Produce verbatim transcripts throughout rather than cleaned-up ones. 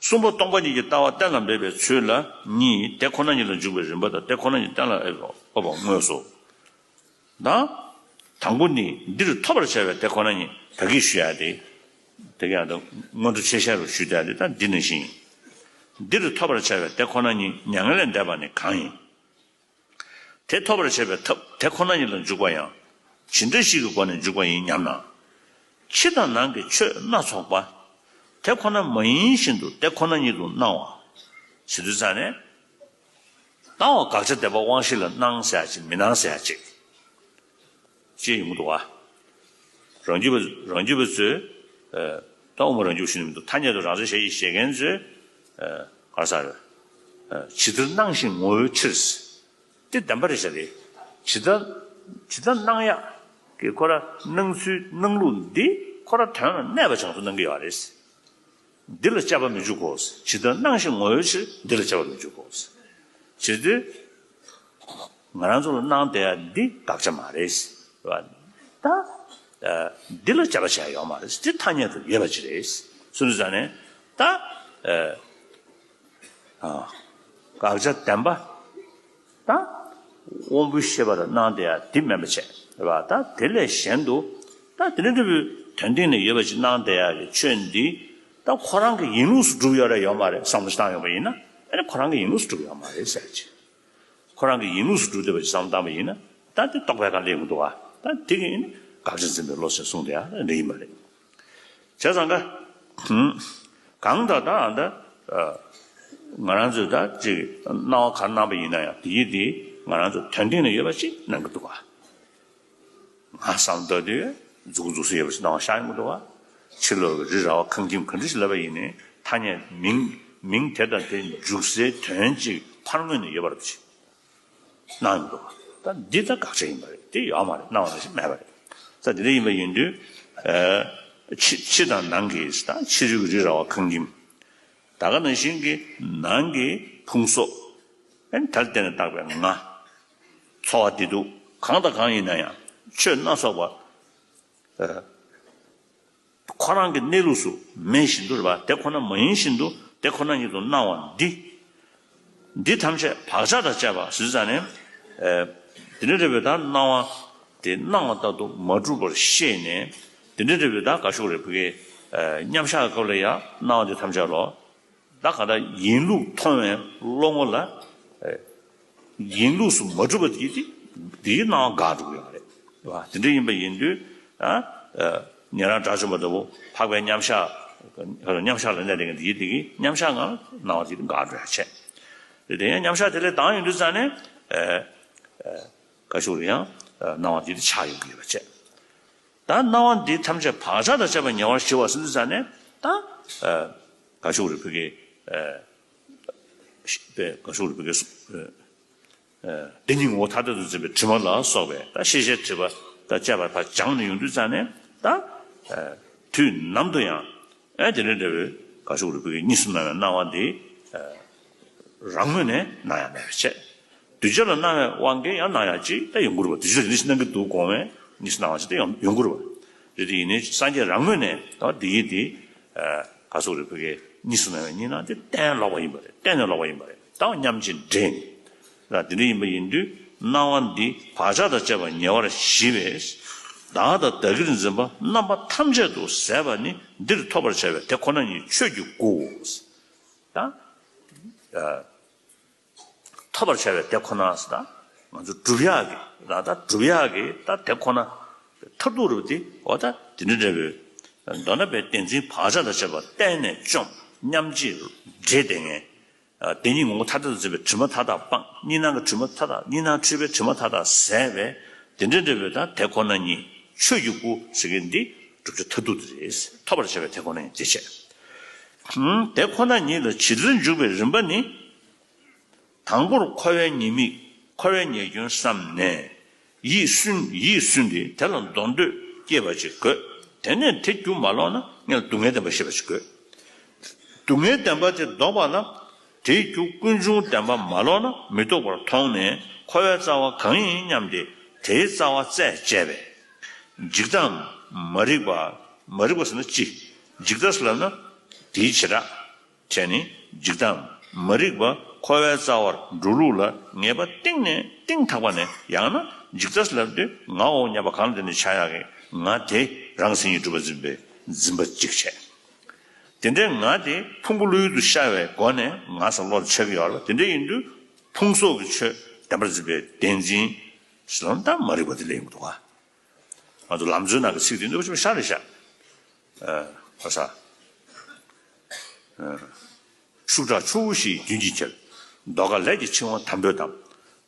གསུམ་པ་སྟོང་པ་ཉིད་ཀྱི་ལྟ་བ་གཏན་ལ་འབེབས་པའི་ཚུལ་ལ་གཉིས། དེ་ཁོ་ན་ཉིད་ལ་འཇུག་པའི་རིམ་པ་དང་། དེ་ཁོ་ན་ཉིད་གཏན་ལ་དབབ་པ་དངོས་སོ། ན། དང་པོ་ནི། འདིར་ཐོབ་པར་བྱ་བའི་དེ་ཁོ་ན་ཉིད་ད་གིན་ཞུ་ཡ་དེ། དེ་ག་ཡང་ད་སྔོན་འགྲོ་ཆེ་ཤོས་རུ་ཞུ་བསྡད་དེ་ད་འདི་ནང་བཞིན་ཡིན། འདིར་ཐོབ་པར་བྱ་བའི་དེ་ཁོ་ན་ཉིད་མྱ་ངན་ལས་འདས་པ་ནི་གང་ཡིན། དེ་ཐོབ་པར་བྱེད་པའི་ཐབས་དེ་ཁོ་ན་ཉིད་ལ་འཇུག་པ་ཡང་ཇི་འདྲ་ཞིག་གི་སྒོ་ནས་འཇུག་པ་ཡིན་སྙམ་ན། ཕྱི་དང་ནང་གི་ཆོས་སྣ་ཚོགས་པ། དེ་ཁོ་ན་མ་ཡིན་བཞིན་དུ་དེ་ཁོ་ན་ཉིད་དུ་སྣང་བ། ཟེར་དུས་ཙང་ནས། སྣང་བ་དགག་བྱ་བདེན་པ་དབང་ཤེས་ལ་སྣང་ཟེར་ཡ་ཅིག་མི་སྣང་ཟེར་ཡ་ཅིག་ཅེས་ཡོང་གི་འདུག་བ། རང་རྒྱུད་པ་རང་རྒྱུད་པ་ཚོས། ཨ། ད་དབུ་མ་རང་རྒྱུད་པ་ཞུ་ནི་མི་འདུག་ཐ་སྙད་དུ་རང་མཚན་ཞེས་བྱ་མཁན་ཚོས། ཨ། ག་རེ་ཟེར། ཨ། ཇི་ལྟར་སྣང་བཞིན་ངོ་བོའི་ཕྱིར། དེ་བདེན་པ་རེད་ཤག་རེད། ཇི་ལྟར་ཇི་ལྟར་སྣང་ཡག་གི་ཁོ་ར་སྣང་ཚུལ་སྣང་ལུགས་འདི་ཁོ་ར་དོན་ལ་གནས་པ་ཅན་དུ་སྣང་གི་ཡོད་རེད། འདི་ལ་དཔྱད་པ་མི་འཇུག་གོ། ཇི་ལྟར་སྣང་ཞིང་ངོ་བོའི་ཕྱིར་འདི་ལ་དཔྱད་པ་མི་འཇུག་གོ། བྱེད་དུས། ང་རང་ཚོ་ལ་སྣང་བསྡད་ཡ་འདི་དགག་བྱ་མ་རེད། རེད་བ། ད། ཨ། འདི་ལ་དཔྱད་པ་བྱས་ཡོད་མ་རེད། འདི་ཐ་སྙད་དུ་ཡོད་པ་ཅིག་རེད། སོང་ཙང་ནས་ད། ཨ། ཨ། དགག་བྱ་བདེན་པ། ད། དབང་པོའི་ཤེས་པ་ལ་སྣང་བསྡད་ཡ་འདི་མིན་པ་བྱས། རེད་བ། ད་དེ་ལས་གཞན་དུ། ད་དེ་འདྲ་འདྲ་བོའི་དོན་སྟེང་ནས་ཡོད་པ་ཅིག་སྣང་བསྡད་ཡ་གི་ཆོས་འདི། ད་ཁོ་རང་གི་ཡིན་ལུགས་སུ་གྲུབ་ཡོད་རེད་ཡོད་མ་རེད་བསམ་བློ་ཞིག་བཏང་ཡོང་པ་ཡིན་ན། ཨ་ནི་ཁོ་རང་གི་ཡིན་ལུགས་སུ་གྲུབ་ཡོད་མ་རེད་ཟེར་གྱི། ཁོ་རང་གི་ཡིན་ལུགས་སུ་གྲུབ་བསྡད་པ་ཞིག་བསམ་བློ་བཏང་པ་ཡིན་ན། ད་དེ་རྟོག་པའི་ཁ་སླེབས་ཀྱི་འདུག་བ། ད་དེ་གི་ཨ་ནི་དགག་བྱ་འཛིན་པའི་བློ་ཟེར་གསུངས་དེ་ཡང་འདི་ཡིན་པ་རེད། བྱས་ཙང་ཀ། གང་ལྟར་ད་ཨ་ད། ཨ། ང་རང་ཚོས་ད་ཅིག་སྣང་བ་ག་རེ་སྣང་པ་ཡིན་ན་ཡང་དེ་ཡིད་དེ་ང་རང་ཚོ་དོན་སྟེང་ན་ཡོད་པ་ཅིག་སྣང་གི་འདུག་བ། ང་བསམ་བློ་བཏང་དུས་མཛུག་གུ་མཛུག་གུ་ཡོད་པ་ཞིག་སྣང་བ་ཤར་ཡོང་གི་འདུག་བ། ཕྱི་ལོགས་ཀྱི་རི་ར་བ་ཁང་ཁྱིམ་ག་འདྲ་ཞིག་ལབ་པ་ཡིན་ནའི་ཐ་སྙད་མིང་མིང་དེ་དང་དེ་འཇུག་སའི་དོན་གཅིག་ཕར་ངོས་ནས་ཡོད་པ་རེད་ཅིག་སྣང་ཡོང་གི་འདུག་བ། ད་འདི་ད་དགག་བྱ་ཡིན་པ་རེད། དེ་ཡོད་མ་རེད། སྣང་བ་ནང་བཞིན་མེད་པ་རེད། ད་འདི་འདྲ་ཡིན་པ་ཡིན་དུས། ཨ། ཕྱི་ཕྱི་དང་ནང་གི་ད་ཕྱི་རོལ་གྱི་རི་ར་བ་ཁང་ཁྱིམ། ད་ག་ནང་བཞིན་གྱི་ནང་གི་ཕུང་སོགས། ཨ་ནི་དེར་བརྟེན་ནས་བཏགས་པའི་ང་། ཚོར་བ་བདེ་སྡུག་གང་དང་གང་ཡིན་ན་ཡང་ཆོས་སྣ་ཚོགས་པ། ཨ། ཁོ་རང་གི་གནས་ལུགས་སུ་མེད་བཞིན་དུ་རེད་པ། དེ་ཁོ་ན་མ་ཡིན་བཞིན་དུ་དེ་ཁོ་ན་ཉིད་དུ་སྣང་བ་འདི། འདི་ཐམས་ཅད་བག་ཆགས་དང་བཅས་པ་ཟེར་ཙང་ནས། ཨ། འདི་འདྲ་རེད་པས། ད་སྣང་བ་དེ་སྣང་བ་ལྟར་དུ་མ་གྲུབ་པར་ཤེས་ནས། འདི་འདྲ་རེད་པས། ད་ག་ཞུ་རེད། བུ་གའི། ཨ། མཉམ་བཞག་གི་སྐབས་ལ་ཡང་སྣང་བ་འདི་ཐམས་ཅད་ལོ། ད་ག་ད་ཡིན་ལུགས་མཐོང་བའི་བློ་ངོ་ལ། ཨ། ཡིན་ལུགས་སུ་མ་གྲུབ་པ་དེ་དེ་དེའི་སྣང་བ་འགག་འགྲོ་གི་ཡོད་རེད། རེད་པ། དེ་འདྲ་ཡིན་པ་ཡིན་དུས། ཨ། ཨ། ཉན་རང་དགྲ་བཅོམ་པ་ལྟ་བུ་འཕགས་པའི་མཉམ་བཞག་མཉམ་བཞག་ལ་གནས་དེ་གི་དེ་དེ་གི་མཉམ་བཞག་ངང་སྣང་བ་དེ་དེ་འགག་འགྲོ་ཡ་བྱས། དེ་དེ་ཡང་མཉམ་བཞག་དེ་ལས་ལྡང་ཡོང་དུས་ཙང་ནས། ཨ། ཨ། ག་ཞུ་རེད། ཡང་སྣང་བ་དེ་དེ་ཆགས་ཡོང་གི་ཡོད་པ་བྱས། ད་སྣང་བ་འདི་ཐམས་ཅད་བག་ཆགས་དང་བཅས་པ་ཉེ་བར་ཞི་བ་ཟེར་དུས་ཙང་ནས་ད། ཨ། ག་ཞུ་རེད། བུ་གའི། ཨ། པའི་ག་ཞུ་རེད། བུ་གའི་སུ། ཨ། ཨ། བདེན་གཉིས་ངོ་བོ་ཐ་དད་དུ་འཛིན་པའི་དྲི་མ་ལ་སོགས་པའི་ད་ཤེས་བྱའི་སྒྲིབ་པ་ད་བཅས་པ་ཕར་སྦྱངས་ནས་ཡོང་དུས་ཙང་ནས་ད། ཨ། དུས་ནམ་དུ་ཡང་། ཨ། དེ་འདྲ་འདྲ་བའི་ག་ཞུ་རེད། བུ་གའི་གཉིས་སུ་སྣང་བའི་སྣང་བ་འདི། ཨ། རང་ངོས་ནས་སྣང་ཡ་མེད་པ་བྱས། གདུལ་བྱ་ལ་སྣང་བའི་དབང་གིས་ཡང་སྣང་ཡ་ཅིག་ད་ཡོང་གི་རེད་པ། གདུལ་བྱ་ལ་དེ་འདྲ་ཞིག་སྣང་གི་འདུག་དགོངས་པའི་གཉིས་སུ་སྣང་བ་ཞིག་ད་ཡང་ཡོང་གི་རེད་པ། རེད། དེ་ཡིན་ནའི་སངས་རྒྱས་རང་ངོས་ནས་ད་འདི་ཡིན་དེ། ཨ། ག་ཟེར་རེད། བུ་གའི་གཉིས་སུ་སྣང་བའི་གཉིས་སྣང་དེ་གཏན་ལོག་པ་ཡིན་པ་རེད། གཏན་ནས་ལོག་པ་ཡིན་པ་རེད། ད་མཉམ་རྗེས་འདྲེས་ནས། ད་འདི་འདྲ་ཡིན་པ་ཡིན་དུས་སྣང་བ་འདི་བག་ཆགས་དང་བཅས་པ་ཉེ་བར་ཞི་བས། བདག་དང་བདག་གིར་འཛིན་པ་རྣམ་པ་ཐམས་ཅད་དུ་ཟད་པ་ནི་འདིར་ཐོབ་པར་བྱ་བའི་དེ་ཁོ་ན་ཉིད་ཆོས་ཀྱི་སྐུའོ། ད། ཨ། ཐོབ་པར་བྱ་བའི་དེ་ཁོ་ན་ཟེར། ད་ང་ཚོ་སྒྲུབ་ཡག་གི་ད་ད་སྒྲུབ་ཡག་གི་ད་དེ་ཁོ་ན་མཐར་ཐུག་རེད་པ། དེ་འོ་ད་དེ་འདྲ་འདྲ་བའི། མདོར་ན་པའི་བདེན་འཛིན་བག་ཆགས་དང་བཅས་པ་གཏན་ནས་བཅོམ། མཉམ་རྗེས་འདྲེས་བསྡད་མཁན། ཨ། བདེན་གཉིས་ངོ་བོ་ཐ་དད་དུ་འཛིན་པའི་དྲི་མ་མཐའ་དག་སྤངས། གཉིས་སྣང་གི་དྲི་མ་མཐའ་དག་གཉིས་སྣང་འཁྲུལ་པའི་དྲི་མ་མཐའ་དག་ཟད་པའི་དེ་འདྲ་འདྲ་བའི་ད་དེ་ཁོ་ན་ཉིད་ཆོས་ཀྱི་སྐུ་ཟེར་མཁན་འདི་བསྒྲུབ་བྱ་མཐར་ཐུག་དེ་རེད། ཐོབ་པར་བྱ་བའི་དེ་ཁོ་ན་ཉིད་དེ་བྱས། ཨང་། དེ་ཁོ་ན་ཉིད་ལ་ཇི་ལྟར་འཇུག་པའི་རིམ་པ་ནི། དང་པོར་འཁོར་བའི་ཉེས་དམིགས། འཁོར་བའི་ཉེས་སྐྱོན་བསམས་ནས། ཡིད་སུན་ཡིད་སུན་ཏེ་དེ་ལ་འདོར་འདོད་སྐྱེས་པ་ཅིག་དགོས། དེ་ནས་དེ་རྒྱུ་མ་ལོག་ན་སྔོན་ལ་སྡུག་བསྔལ་བདེན་པ་ཤེས་པ་ཅིག་དགོས། སྡུག་བསྔལ་བདེན་པ་དེ་ལྡོག་པ་ལ། དེའི་རྒྱུ་ཀུན་འབྱུང་བདེན་པ་མ་ལོག་ན་མི་རྟོག་པར་མཐོང་ནས་འཁོར་བའི་རྩ་བ་གང་ཡིན་སྙམ་སྟེ་དེའི་རྩ་བ་རྩད་བཅད་པས། འཇིག་ལྟའམ་མ་རིག་པ། མ་རིག་པ་ཟེར་ན་ཅི། འཇིག་ལྟ་ཟེར་ལབ་ན་དེའི་བྱེ་བྲག་བྱས་ནས་འཇིག་དང་མ་རིག་པ་འཁོར་བའི་རྩ་བར་འགྲོ་ལུགས་ལ་ངེས་པ་གཏིང་ནས་གཏིང་ཐག་པ་ནས། ཡང་ན་འཇིག་ལྟ་ལབ་དུས་ངའོ་སྙམ་པ་གང་ལ་དེ་ནས་འཆར་ཡག་གི་ང་དེ་རང་མཚན་ཉིད་གྲུབ་པ་འཛིན་པའི་འཛིན་པ་གཅིག་བྱས། དེ་འདྲའི་ང་དེ་ཕུང་པོ་བློ་ཡུལ་དུ་ཤར་བའི་སྒོ་ནས་ང་ས་བློ་ལ་ཆགས་ཀྱི་ཡོད་རེད་པ། དེ་འདྲ་ཡིན་དུས་ཕུང་སོགས་ཀྱི་ཆོས་བདེན་པར་འཛིན་པའི་བདེན་འཛིན་ཞེས་ལབ་ན་ད་མ་རིག་པ་དེ་ལ་ཡིན་གྱི་འདུག་ག་ང་ཚོ་ལམ་གཙོའི་ནང་གི་ཚིག་དེ་འདུག་ཅིག་ཤར་རེད་ཤག་ཨ་ས། ཤུགས་དྲག་ཆུ་བོ་བཞིའི་རྒྱུན་གྱིས་ཁྱེར། ཟློས་གར་ལས་ཀྱི་འཆིང་བ་དམ་པོས་གཏམས།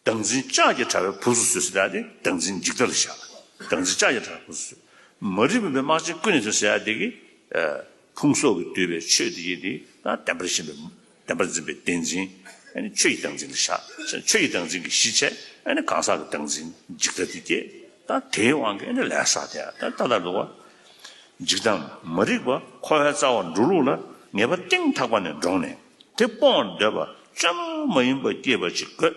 བདག་འཛིན་ལྕགས་ཀྱི་དྲ་བས་སྦུབས་སུ་ཟོས་ཟེར་ཡག་དེ་བདག་འཛིན་འཇིག་ལྟ་ལ་བཞག་བདག་འཛིན་ལྕགས་ཀྱི་དྲ་བས་སྦུབས་སུ་ཟོས། མ་རིག་པའི་དམག་ཆེན་ཀུན་ནས་ཐོན་ཟེར་ཡག་དེ་གི་ཕུང་སོགས་ཀྱིས་བསྡུས་པའི་ཆོས་དེ་ཡི་དེ་ད་བདེན་པར་ཤེས་པའི་བདེན་པར་འཛིན་པའི་བདེན་འཛིན། ཨ་ནི་ཆོས་ཀྱི་བདག་འཛིན་ལ་བཞག་ཆོས་ཀྱི་བདག་འཛིན་གྱི་གཞི་བྱས། ཨ་ནི་གང་ཟག་གི་བདག་འཛིན་འཇིག་ལྟ་དེ་སྐྱེས། ད་དེའི་དབང་གིས་ཨ་ནི་ལས་བསགས་དེ་ད་ལྟ་ལྟར་འདུག་ག་འཇིག་དང་མ་རིག་པ་འཁོར་བའི་རྩ་བར་འགྲོ་ལུགས་ལ་ངེས་པ་གཏིང་ཐག་པ་ནས་འདྲོངས་ནས་དེ་སྤོང་བར་འདོད་པ་བཅོས་མ་མ་ཡིན་པ་སྐྱེས་པ་ཅིག་དགོས།